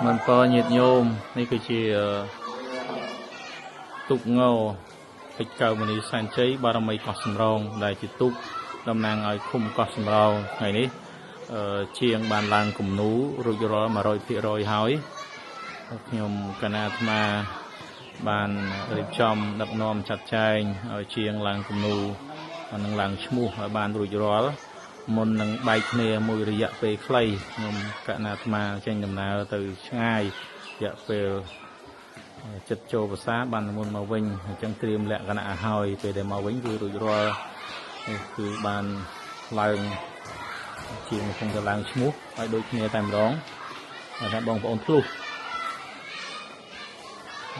មិនពរញាតិញោមនេះគឺជាទូកងពេជ្រកៅមនីសែនជ័យបារមីកោះសំរោងដែលជាទូកតំណាងឲ្យឃុំកោះសំរោងថ្ងៃនេះជាងបានឡើងគំនូរួចរាល់100%ហើយខ្ញុំកណាអាត្មាបានរៀបចំដឹកនាំចាត់ចែងឲ្យជាងឡើងគំនូនិងឡើងឈ្មោះឲ្យបានរួចរាល់មុននឹងបែកគ្នាមួយរយៈពេលខ្លីខ្ញុំកណាអាត្មាចេញដំណើរទៅឆ្ងាយរយៈពេលចិត្តចូលភាសាបានមុនមកវិញអញ្ចឹងត្រៀមលក្ខណៈឲ្យហើយពេលដែលមកវិញគឺរួចរាល់នេះគឺបានឡើងជាងកំពុងតែឡើងឈ្មោះឲ្យដូចគ្នាតែម្ដងថាបងប្អូនធ្លុះ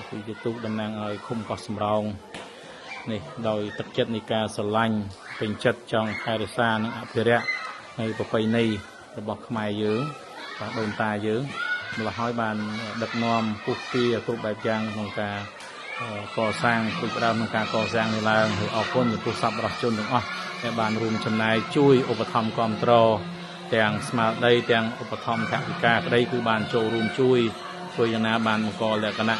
គឺជាទូកតំណាងឲ្យឃុំកោះសំរោងនេះដោយទឹកចិត្តនៃការស្រឡាញ់ពេញចិត្តចង់ថែរក្សានិងអភិរក្សនៃប្រពៃណីរបស់ខ្មែរយើងបាទដូនតាយើងម្ល៉េះហើយបានដឹកនាំពុះពៀគ្រប់បែបយ៉ាងក្នុងការកសាងជួយផ្ដើមក្នុងការកសាងនេះឡើងហើយអរគុណចំពោះសប្បុរសជនទាំងអស់ដែលបានរួមចំណែកជួយឧបត្ថម្ភគាំទ្រទាំងស្មារតីទាំងឧបត្ថម្ភថវិកាក្តីគឺបានចូលរួមជួយធ្វើយ៉ាងណាបានបង្កលក្ខណៈ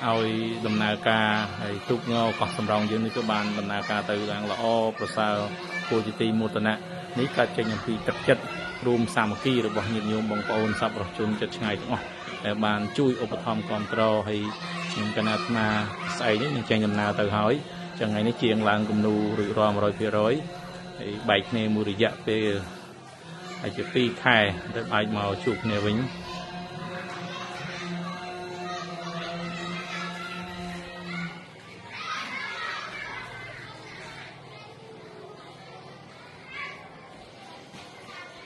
ឲ្យដំណើរការហើយទូកងកោះសំរោងយើងនេះក៏បានដំណើរការទៅយ៉ាងល្អប្រសើរគួរជាទីមោទនៈនេះកើតចេញអំពីទឹកចិត្តរួមសាមគ្គីរបស់ញាតិញោមបងប្អូនសប្បុរសជនចិត្តឆ្ងាយទាំងអស់ដែលបានជួយឧបត្ថម្ភគាំទ្រហើយខ្ញុំកណាអាត្មាស្អែកនេះនឹងចេញដំណើរទៅហើយចឹងថ្ងៃនេះជាងឡើងគំនូរួចរាល់100%ហើយបែកគ្នាមួយរយៈពេលហើយជា2ខែទៅបែកមកជួបគ្នាវិញ